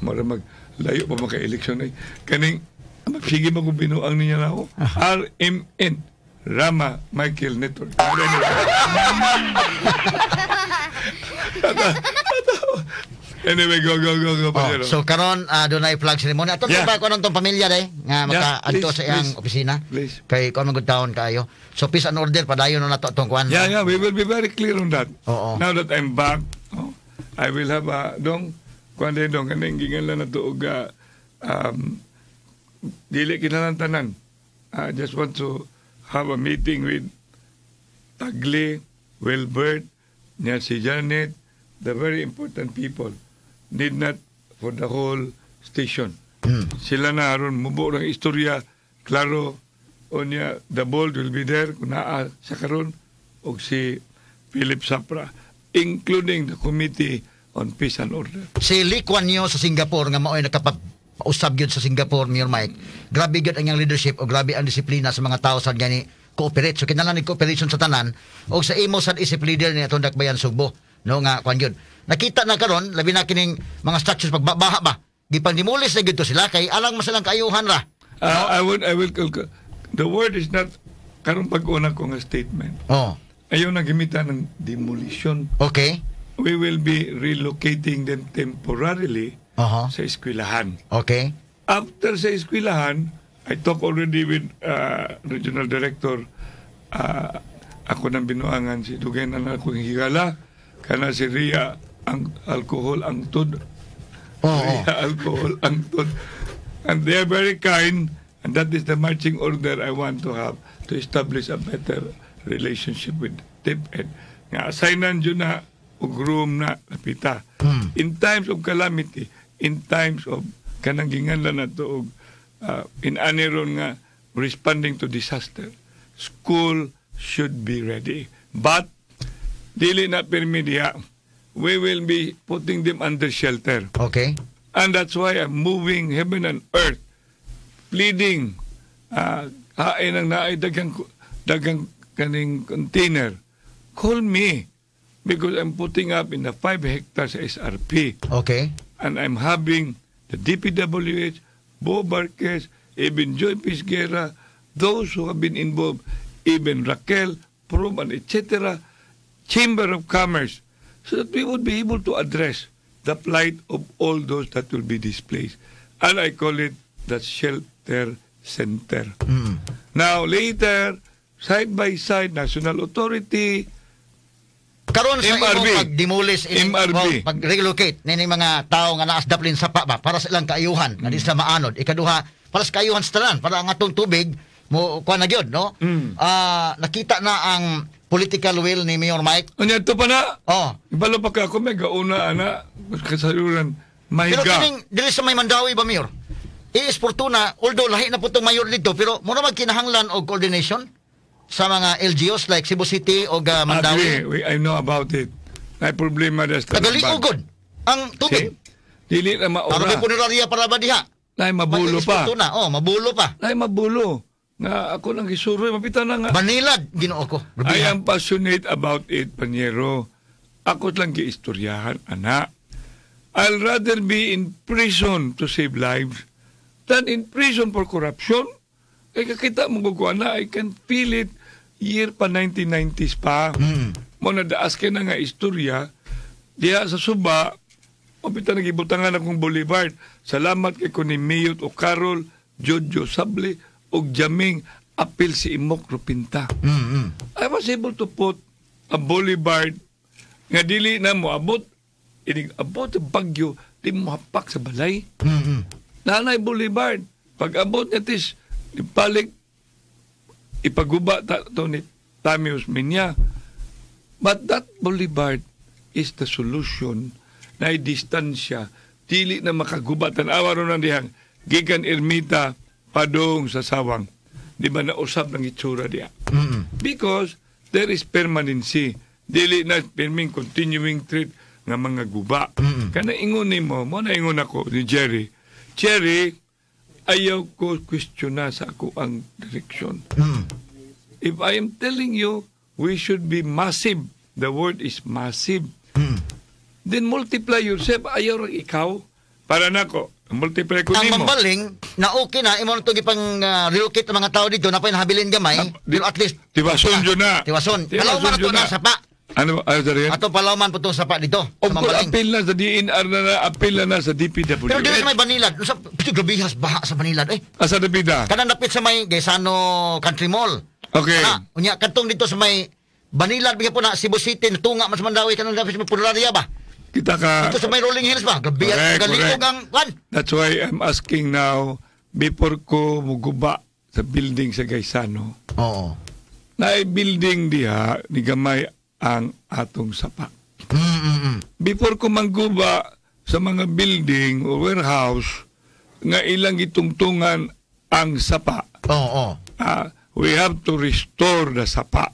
mura mag layo pa maka-eleksyon ay. Kaning sige mo kung binuang niya na ako. RMN, Rama Michael Network. Anyway, go, go, go, go. Oh, Panyero. so karon dunay flag ceremony. Ato ba kuno tong pamilya day nga maka-adto Please, sa iyang please. opisina. Please. Kay kuan man gud taon kaayo. So peace and order padayon na nato atong kuan. Yeah, we will be very clear on that. Oo. Now that I'm back, oh, I will have a dong kuan din dong kaning gingan lang nato og dili kinahanglan tanan. I just want to have a meeting with Tagle, Wilbert, niya si Janet, the very important people. Need not for the whole station. Sila na aron mubo ng istorya, klaro, unya the bold will be there kung naa sa karon og si Philip Sapra, including the committee on peace and order. Si Lee Kuan Yew sa Singapore nga mao'y nakapausab gyud sa Singapore, Mayor Mike. Grabe gyud ang iyang leadership o grabe ang disiplina sa mga tao sa gani cooperate. So kinahanglan ni cooperation sa tanan og sa imo sad isip leader ni atong Dakbayan Sugbo, no, nga kuan gyud. Nakita na karon, labi na kining mga structures, pagbabaha ba. Gipang-demolish na gyud to sila kay alang man silang kaayuhan ra. I will, the word is not, karon pag-una ko nga statement. Ayaw na gamitan ng demolition. We will be relocating them temporarily sa eskwelahan. After sa eskwelahan, I talk already with regional director, ako ng binuangan si dugay na na akong higala, kana si Ria ang alcohol ang tud. Ria alcohol ang tud. And they are very kind, and that is the marching order I want to have to establish a better relationship with DepEd. Nga assignan dyan na og room na napita. In times of calamity, in times of kanang ginganlan na to og in ani ron nga responding to disaster, school should be ready. But dili na pirmi diha. We will be putting them under shelter. And that's why I'm moving heaven and earth, pleading, hain ang naay dagang, dagang kaning container. Call me because I'm putting up in the 5 hectares SRP and I'm having the DPWH, Bo Barquez, even Joy Pisguera, those who have been involved, even Raquel, Proman, etc., Chamber of Commerce, so that we would be able to address the plight of all those that will be displaced. And I call it the shelter center. Now, later, side by side, National Authority, Karon sa MRB. imong pag-demolish ining MRB. Oh, pag-relocate nining mga tao nga naa sa daplin sapa ba para sa ilang kaayuhan nga di sila maanod. Ikaduha, para sa kaayuhan sa tanan, para ang atong tubig mo kuan na gyud, no? Ah, nakita na ang political will ni Mayor Mike. Unya ito pa na. Oh. Ibalo pa ka ako, may gauna, ana, kasayuran, Pero mahiga. Kining dili sa may Mandawi ba, Mayor? ES Fortuna, although lahi na po itong mayor dito, pero mura magkinahanglan og coordination sa mga LGUs like Cebu City o Mandawi. Agree, I know about it. May problema da sa Tagaliugod ang tubig. See? Dili na Para maura. may punerarya para ba diha? Nay mabulo Mag-ES pa. Fortuna, oh, mabulo pa. Nay mabulo. Nga ako nang gisuroy, mapita na nga. Banilad, Ginoo ko. I am passionate about it, Panyero. Ako lang giistoryahan, ana. I'll rather be in prison to save lives than in prison for corruption. Kaya kakita mo ko, ana, I can feel it year pa 1990s pa. Mo na daas kay na nga istorya, diha sa suba, mapita nagibutangan akong boulevard. Salamat kay ko ni Miyot o Carol, Jojo Sable, og Jaming, apil si Imok Rupinta. I was able to put a boulevard nga dili na mo abot inig abot sa bagyo, di mo hapak sa balay. Nanay boulevard, pag abot niya tis ibalik ipaguba ta, to ni Tommy Osmeña. But that boulevard is the solution na distansya dili na makaguba. Tan-awa ron ang dihang gikan Ermita padung sa Sawang, di ba nausab ng itsura diha? Because there is permanency, dili na pirming continuing threat nga mga guba. Kana ingon nimo mo na ingon ako ni Jerry. Jerry, ayaw ko kwestiyon sa ako ang direksyon. If I am telling you we should be massive, the word is massive, then multiply yourself. Ayaw ra ikaw. Para nako, multiply ko Ang nimo. Mambaling na okay na imo na to gipang relocate ang mga tao dito na pa habilin gamay, pero at least Tiwason yun na. Tiwason. Tiwason Palawman na to yun na na. sapa. Ano, ano sa Ato palawman po itong sapa dito sa Of course, Mambaling. appeal na sa DENR na, appeal na na sa DPWH. Pero dito sa may Banilad, sa pito grabihas baha sa Banilad eh. Asa na bida? Kanang dapit sa may Gaisano Country Mall. Okay. Ah, unya kadtong dito sa may Banilad bigyan po na Cebu City, tunga mas Mandawi, kanang dapit sa may Punerarya ba? Kita ka. Dito sa may Rolling Hills ba? Grabe Correct, galiog correct. ang kwan. That's why I'm asking now, before ko muguba sa building sa Gaisano, na building diha, ni gamay ang atong sapa. Before ko mangguba sa mga building o warehouse, nga ilang gitungtungan ang sapa, we have to restore the sapa.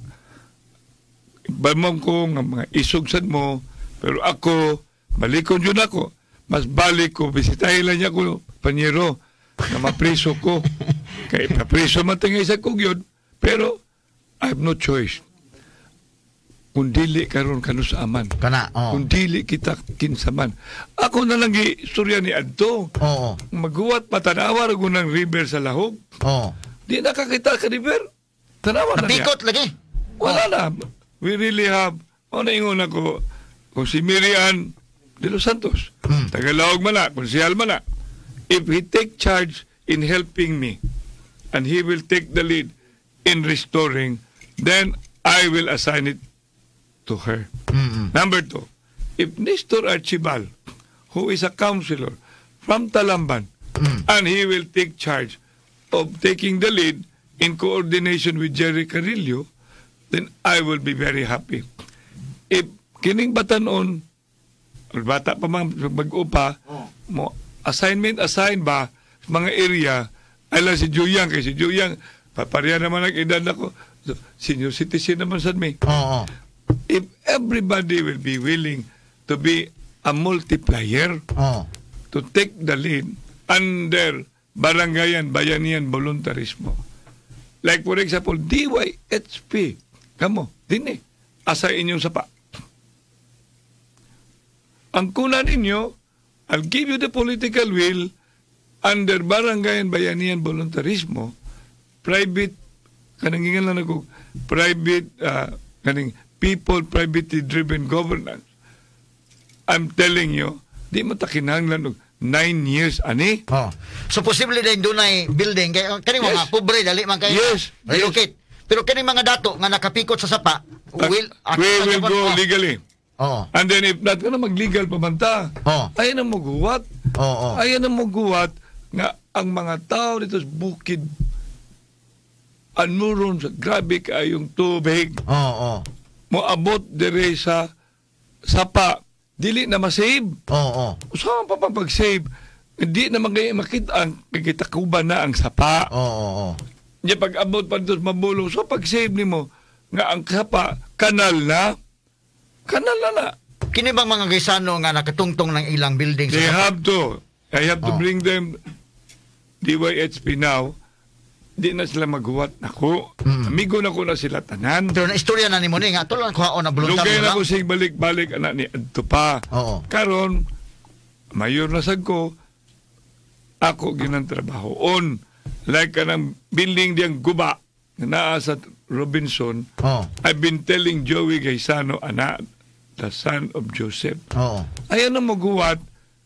Bamon ko nga mga isog sad mo, pero ako, Balikon yun ako. Mas balik ko, bisitahin lang niya ko, panyero, na mapriso ko. Kay papriso man tingay sa kugyod, pero I have no choice. Kung dili karon kanus aman. Kana, oh. Kung dili kita kinsa man. Ako na lang istorya ni adto. Maghuwat patanawa ra ng river sa Lahog. Di nakakita ka river. Tanawa na niya. Napikot lagi. Wala na. We really have, o naingon ako, kung si Miriam de los Santos, taga-Lahog man na, konsehal man na, if he take charge in helping me, and he will take the lead in restoring, then I will assign it to her. Number two, if Nestor Archibald, who is a councilor from Talamban, and he will take charge of taking the lead in coordination with Jerry Carrillo, then I will be very happy. If kining batanon, or bata pa man mag-upa, mo assignment assign ba mga area, ay lang si Juyang, kay si Juyang, papareha naman ang edad nako. So, senior citizen naman sad mi. If everybody will be willing to be a multiplier, to take the lead under barangayan, bayanihan, voluntarismo. Like for example, DYHP. Kamo, dinhi. Asa inyong sapa. Ang kunan ninyo, I'll give you the political will under barangayan, bayanihan, voluntarismo, private, kanang ingan lang ako, private, kaning people privately driven governance. I'm telling you, di mo ta kinahanglan og 9 years ani. Oh. So posible din dunay building kay kani mga pobre dali man kay relocate. Pero kani mga dato nga nakapikot sa sapa will We will go legally. Oh. And then if not, kana mag-legal pa man ta. Ayaw na moguwat. Oo. Ayaw na moguwat nga ang mga tao dito sa bukid anuron sa grabe kaayong tubig Oo. moabot dire sa sapa, dili na masave. Usahan pa pa pag-save, hindi na magay makita ang kitakuban na ang sapa. Oo. Oo. Nya pag abot pa dito sa Mabulong, so pag save nimo nga ang sapa kanal na, kanal na na. Kini bang mga Gaisano nga nakatungtong ng ilang building sa They sapa? have to. I have to bring them DYHP now. Di na sila maghuwat nako. Amigo na ko na sila tanan. Pero na istorya na nimo ni nga tulan kuhaon na voluntaryo Lugay na lang. ko sig balik-balik anak ni adto pa. Karon mayor na sad ko, ako ginang trabaho on like kanang building diyang guba na naa sa Robinson. I've been telling Joey Gaisano ana, the son of Joseph. Ayaw na maguwat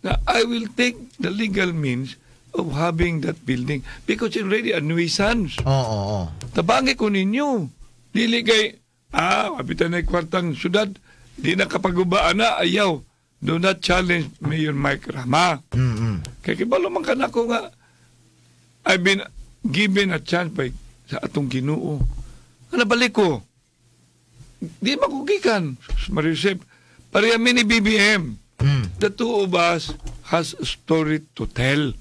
na I will take the legal means of having that building because it's already a nuisance. Oo, oo. Tabangi ko ninyo. Dili kay, kapitan na kwartang syudad, di na kapagubaan na, ayaw. Do not challenge Mayor Mike Rama. Kay kibalo man ka nako nga, I've been given a chance by sa atong Ginoo. Ano balik ko? Di makugikan, Marisep. Pareha mi ni BBM. The two of us has a story to tell.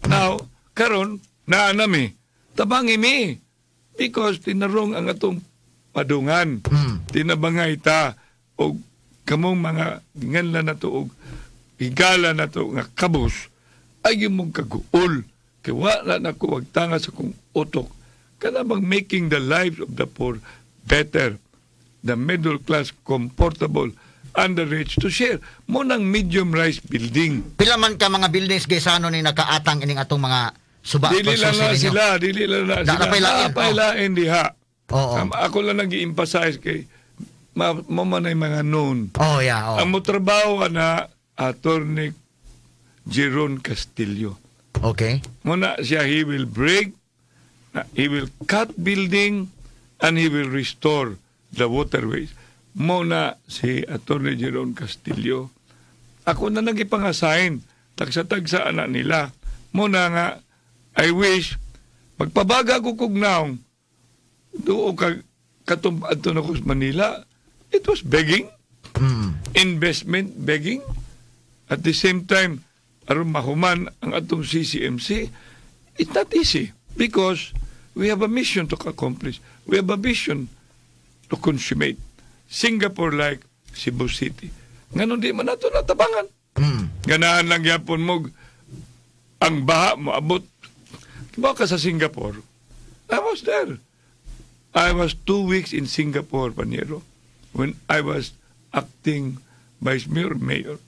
Now, karon naa na mi. Tabangi mi. Because tinarong ang atong padungan. Tinabangay ta og kamong mga nganla na to og higala na to nga kabus ay mong kaguol. Kay wala na ko wagtanga sa kong utok. Kana bang making the lives of the poor better, the middle class comfortable, and the rich to share. Mo nang medium rise building. Pila man ka mga buildings Gaisano ni nakaatang ining atong mga suba Dili lang na pagsusi ninyo? sila, dili lang na Da sila. na pa'y lain, Naa lain diha. Oo. Ako lang nag-i-emphasize kay mo man ay mga noon. Oh, yeah, oh. Ang motrabaho na Attorney Jeron Castillo. Muna siya, he will break, he will cut building, and he will restore the waterways. Muna si Attorney Jeron Castillo. Ako na nag-ipang-assign, tagsa-tagsa anak nila. Muna nga, I wish, pagpabaga ko kog naong, duo ka, katong adto na ko sa Manila, it was begging, investment begging. At the same time, aron mahuman ang atong CCMC, it's not easy because we have a mission to accomplish. We have a vision to consummate. Singapore like Cebu City. Nganong di man nato natabangan? Ganahan lang gyapon mo ang baha mo abot. Kibaw ka sa Singapore. I was there. I was 2 weeks in Singapore, Panyero, when I was acting vice mayor, mayor.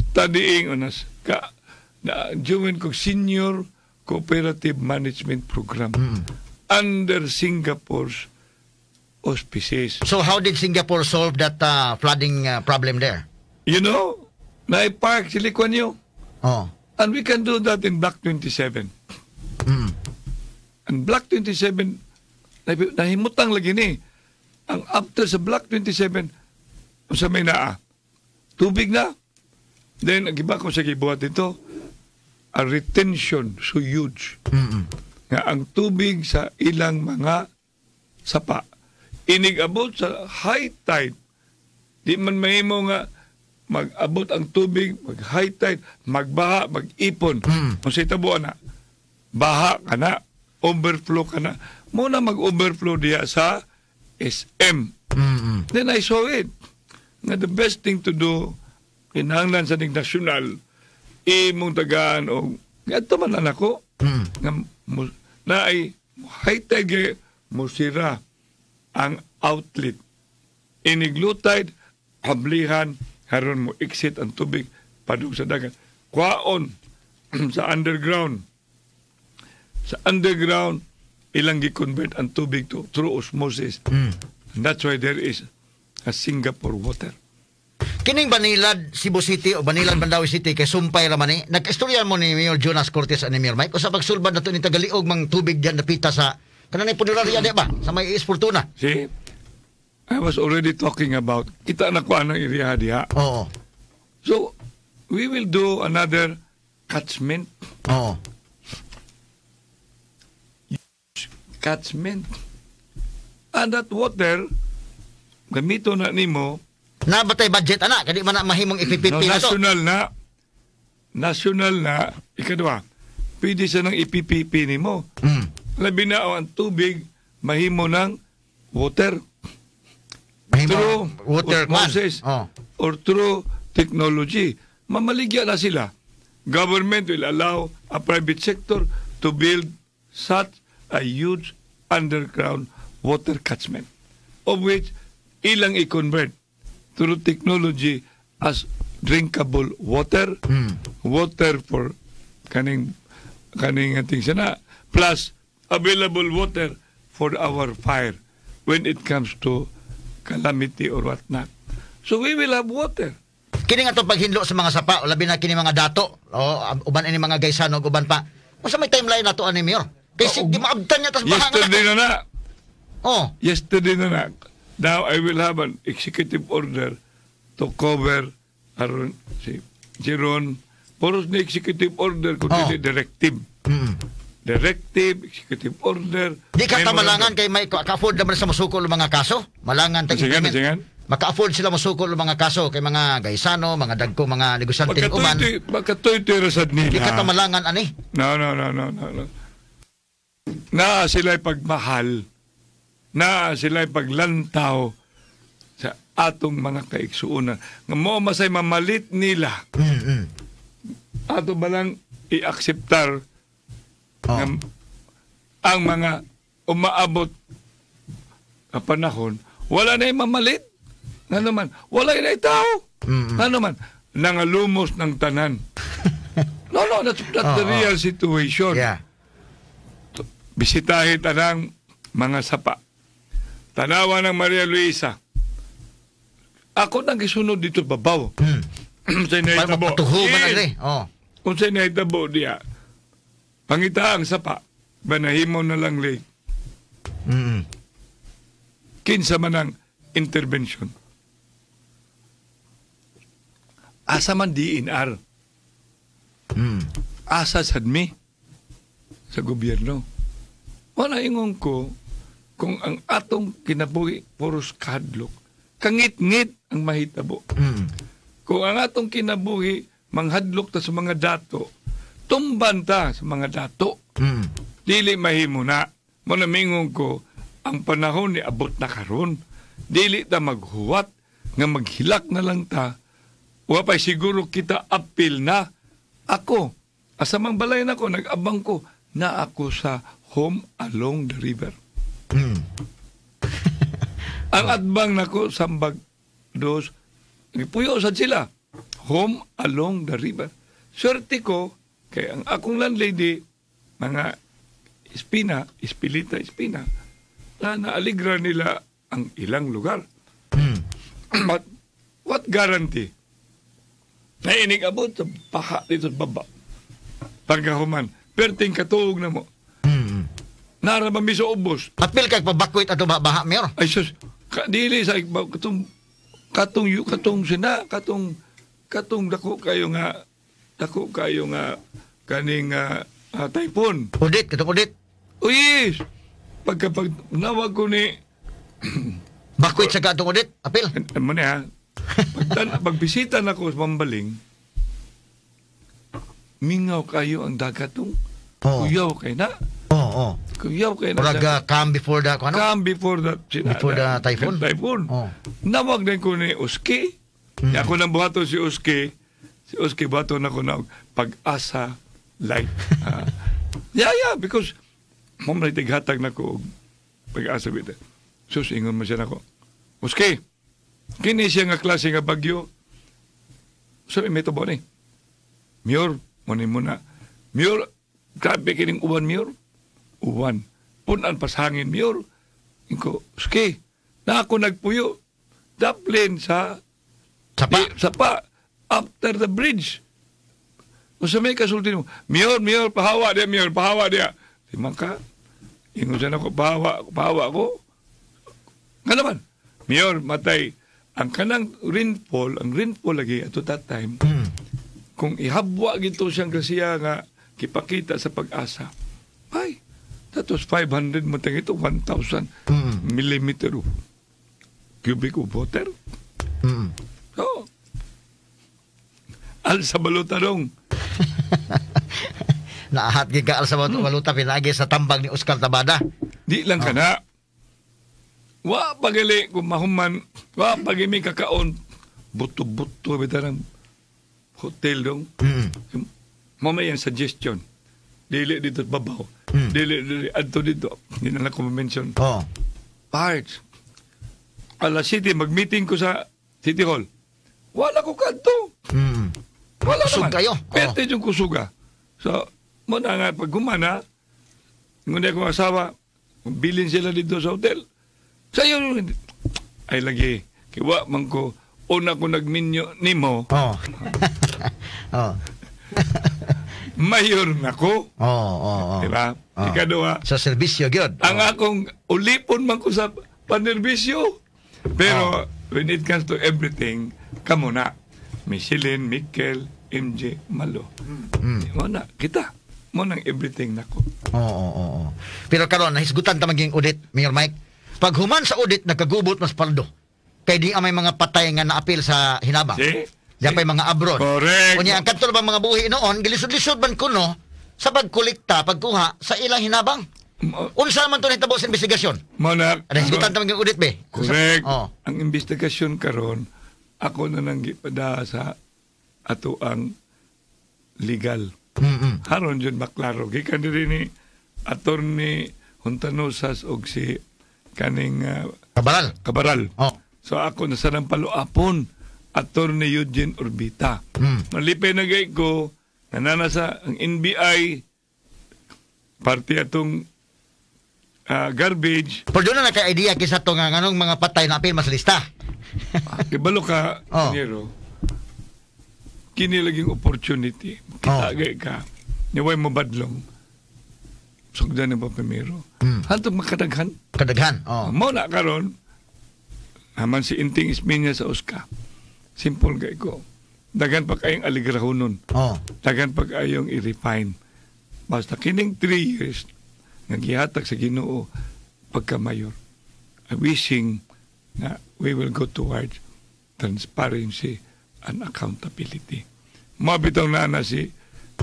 Studying on us. Ka, na, join ko Senior Cooperative Management Program under Singapore's auspices. So how did Singapore solve that flooding problem there? Nai-park si Lee Kuan Yew. And we can do that in Block 27. And Block 27, nahimutang lagi ni. Ang after sa Block 27, sa may naa, tubig na. Then, ang iba ko sa gibuhat dito, a retention so huge. Nga ang tubig sa ilang mga sapa, inig-abot sa high tide, di man mahimo nga mag-abot ang tubig, mag high tide, magbaha, mag-ipon. Kung sa itabo na, baha ka na, overflow ka na. Muna mag-overflow diya sa SM. Then I saw it. Nga the best thing to do, kinahanglan sa ning nasyonal, imong tagaan o gadto man na nako nga mo, na ay high tide gyud, musira ang outlet. Inig low tide, hablihan, haron mo exit ang tubig padung sa dagat. Kwaon sa underground. Sa underground, ilang gi-convert ang tubig to through osmosis. And that's why there is a Singapore water. Kining Banilad, Cebu City o Banilad, Mandaue City kay sumpay ra man ni. Nag-istorya mo ni Mayor Jonas Cortez ani Mayor Mike usa pagsulbad nato ni tagaliog mang tubig diyan napita sa kanang punerarya di ba sa may AS Fortuna. See? I was already talking about, kita na ko anong area diha. So, we will do another catchment. Catchment. And that water, gamito na nimo, Na batay budget ana kadi man na mahimong iPPP no, na to. National na, national na, ikadwa, pwede siya ng iPPP nimo. Labi na ang tubig, mahimo ng water. Mahimo Through water kwan. osmosis or through technology. Mamaligya na sila. Government will allow a private sector to build such a huge underground water catchment, of which ilang i-convert through technology as drinkable water, water for kaning kaning ating sana, plus available water for our fire when it comes to calamity or whatnot. So we will have water. Kini nga to paghinlo sa mga sapa, o labi na kini mga dato, o uban ini mga gaysano ug uban pa. Unsa may timeline nato ani, Mayor? Kay sig di maabtan niya tas baha nga. Yesterday na na. Yesterday na na. Now I will have an executive order to cover aron si Jeron. Puros ni executive order kung dili directive. Directive, executive order. Di ka memorandum. tamalangan kay may ka-afford naman sa musukol ang mga kaso. Malangan tag Sige, implement. sige. Maka-afford sila musukol ang mga kaso kay mga gaysano, mga dagko, mga negosyante uban. Magkatoy-toy rasad nila. Di ka tamalangan ani. No, no, no, no, no, no. Naa sila'y pagmahal. Naa sila'y paglantaw sa atong mga kaigsuonan. Nga mo masay mamalit nila. Ato ba lang i-akseptar nga ang mga umaabot na panahon, wala na mamalit. Nga naman, wala na tao. Nga naman, nangalumos ng tanan. No, that's the real situation. Bisitahin tanang mga sapa. Tanawa ng Maria Luisa. Ako nang gisunod dito babaw. Sa Para nahitabo. mapatuho ba na Yes. diri? Oh. Kung sa nahitabo diya, pangita ang sapa, banahimo na lang lake. Kinsa man ang intervention. Asa man DENR? Asa sad mi sa gobyerno? Wala ingon ko kung ang atong kinabuhi puros kahadlok, kangit-ngit ang mahitabo. Kung ang atong kinabuhi manghadlok ta sa mga dato, tumban ta sa mga dato. Dili mahimo na. Mo na mingon ko, ang panahon ni abot na karon. Dili ta maghuwat. Nga maghilak na lang ta, wa pa'y siguro kita apil na ako. Asa mang balay nako, nag-abang ko, na ako sa home along the river. Ang atbang nako sambag dos, gipuyo sad sila. Home along the river. Swerte ko, kay ang akong landlady, mga Espina, Espilita, Espina, na naaligra nila ang ilang lugar. But what guarantee? Na inig abot sa baha dito sa baba. Pagkahuman, perting katuog na mo. Nara ba mi sa ubos? Apil kay pabakwit ato baha, Mayor. Ay sus, dili sa katong katong katong sina katong katong dako kayo nga kaning typhoon. Odette, katong Odette. Oh yes. Pagka pag nawag ko ni Bakwit sa katong Odette, apil. Ano na ha? Pagbisita na ko sa Mambaling, mingaw kayo ang dagat tong. Kuyaw kay na. Oo. Kuyaw kay na. Murag calm before the ano? Calm before the Before the typhoon? Typhoon. Oh. Nawag din ko ni Oski. Ako nang buhato si Oski. Si Oski buhato na ko na Pag-asa light. Yeah, because mo man tighatag na ko og pag-asa bitaw. Sus, ingon mo siya nako. Oski, kini siya nga klase nga bagyo. So, may tubo ni. Mayor, mo ni muna. Mayor, grabe kining uwan, Mayor. Uwan. Punan pas hangin, Mayor. Inko, Oski, na ako nagpuyo. Daplin sa Sapa. Di, sapa. After the bridge. Kung sa may kasulti mo, "Mayor, Mayor, pahawa dia, Mayor, pahawa dia." Di man ka. Ingon siya nako, "Pahawa, pahawa ko." Nga naman, Mayor, matay. Ang kanang rainfall, ang rainfall lagi at that time, kung ihabwa gito siyang grasya nga kipakita sa Pag-asa, ay, that was 500 mo ito, 1,000 millimeter of cubic of water. So, al sa baluta dong. Naahat gid ka al sa baluta pinagi sa tambag ni Oscar Tabada. Di lang ka na. Wa pagali kung mahuman, wa pagi may kakaon, buto-buto bitaw ng hotel dong. Mamaya yung suggestion. Dili dito sa babaw. Dili, dili, adto dito. Hindi na lang ko mention. Parts. Ala City, mag-meeting ko sa City Hall. Wala ko kadto. Wala Kusog naman. kayo. Oh. Pwede yung kusuga. So, muna nga, pag gumana, ngunit akong asawa, bilin sila dito sa hotel. Sa iyo, ay lagi, kiwa man ko, una ko nagminyo nimo, mayor na ko. Oo. Diba? Oh. Ikaduha, Sa serbisyo gyud. ang akong ulipon man ko sa panerbisyo. Pero when it comes to everything, kamo na. Michelin, Mikkel, MJ, Malo. Mo na, kita. Mo nang everything nako. Oo. Pero karon nahisgutan ta maging audit, Mayor Mike. Pag human sa audit nagkagubot mas paldo. Kay di ang may mga patay nga naapil sa hinabang. See? Di pa'y mga abroad. Correct. Unya ang kadto bang mga buhi noon, gilisod-lisod man kuno sa pagkolekta, pagkuha sa ilang hinabang. Unsa man to nahitabo sa investigasyon? Mo na. Nahisgutan ta maging audit be. Correct. Oh. Ang investigasyon karon ako na nang gipada sa ato ang legal. Haron jud maklaro. Gikan diri ni Attorney Hontanosas og si kaning Kabaral. Kabaral. Oh. So ako na sa nang paluapon Attorney Eugene Orbita. Malipay na gay ko nanana sa ang NBI party atong garbage. Pero doon na naka idea kisa to nga nganong mga patay na apil mas lista. Kibalo ka, Nero, kini laging opportunity. Kita gay ka. Niway mo badlong. Sugdan ni pa primero. Hantong makadaghan. Kadaghan. Oh. Mo na karon. Haman si Inting Isminya sa Uska. Simple kay ko. Daghan pa kayong aligrahonon. Daghan pa kayong i-refine. Basta kining 3 years nga gihatag sa Ginoo pagka-mayor. I wishing na we will go towards transparency and accountability. Mabitaw na na si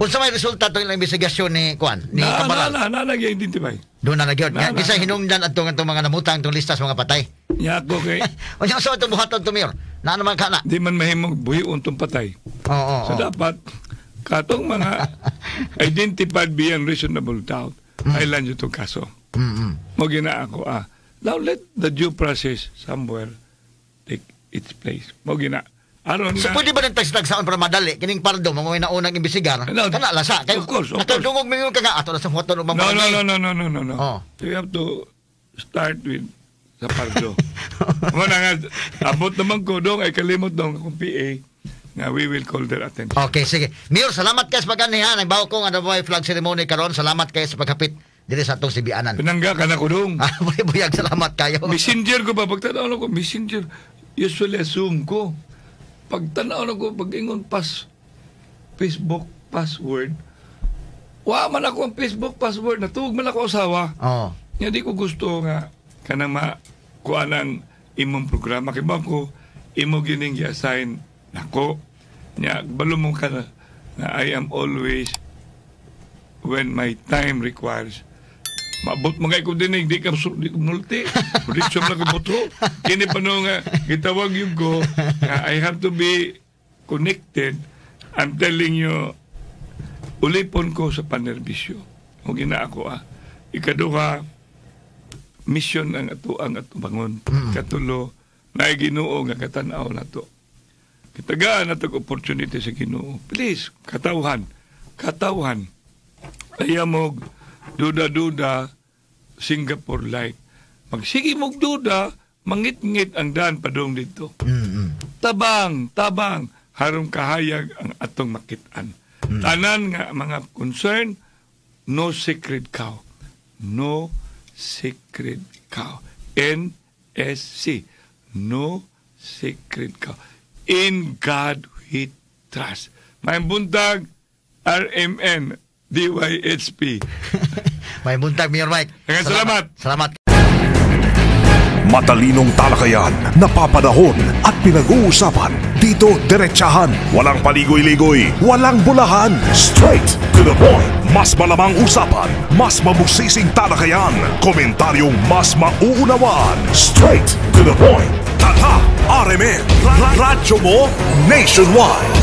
Unsa may resulta to ilang investigasyon ni Kuan ni na Kabaral? na na na na identify. Doon na nagyod. Na, Nga na, kinsa na. hinungdan adtong atong mga namutang tong lista sa mga patay. Nya ako kay Unya sa atong buhaton to, Mayor? Na naman ka na. Di man mahimong buhion tong patay. Oo, oo, So oo. dapat katong mga identified beyond reasonable doubt, mm. Itong kaso. Mo gina ako ah. Now let the due process somewhere take its place. Mo gina. Aron So nga. Pwede ba ng tagsaon para madali kining Pardo mo na unang imbisigar? No, Kana lasa kay of course, of course. Nakadungog mingon ka nga ato na sa foto ng No, no. Oh. You have to start with sa Pardo. Mo na nga, abot naman ko dong, ay kalimot dong akong PA nga we will call their attention. Okay, sige. Mayor, salamat kay sa pag-ani ha. Nagbaw ko nga na flag ceremony karon. Salamat kay sa paghapit diri sa atong Sibianan. Pinangga ka na ko dong. Ah, buyag, salamat kayo. Messenger ko ba? Pagtanaw na ko, messenger. Usually assume ko. Pagtanaw na ko, pag ingon pas Facebook password, wa man ako ang Facebook password, natuog man ako asawa. Oh. Nga di ko gusto nga kanang ma kuha ng imong programa kay ba ko imo gining gi-assign nako nya balo mo ka na, na I am always when my time requires maabot mo kay ko dinig di ka di ko multi prediction na ko buto kini pa no nga gitawag yung ko nga I have to be connected. I'm telling you, ulipon ko sa panerbisyo o gina ako ah. Ikaduha, mission ang ato ang atubangon. Katulo, naay Ginoo nga katanaw nato. Kitagaan nato opportunity sa Ginoo. Please, katawhan, katawhan. Ayaw mo duda-duda Singapore like. Magsige mog duda, mangit-ngit ang daan padung dito. Tabang, tabang, harong kahayag ang atong makitaan. Tanan nga mga concern, no sacred cow. No sacred cow. NSC. No sacred cow. In God we trust. May buntag, RMN, DYHP. May buntag, Mayor Mike. Maraming salamat. Salamat. Matalinong talakayan, napapanahon at pinag-uusapan. Dito, diretsahan. Walang paligoy-ligoy, walang bulahan. Straight to the point. Mas malamang usapan, mas mabusising talakayan. Komentaryong mas mauunawaan. Straight to the point. Tatak RMN. Radyo mo nationwide.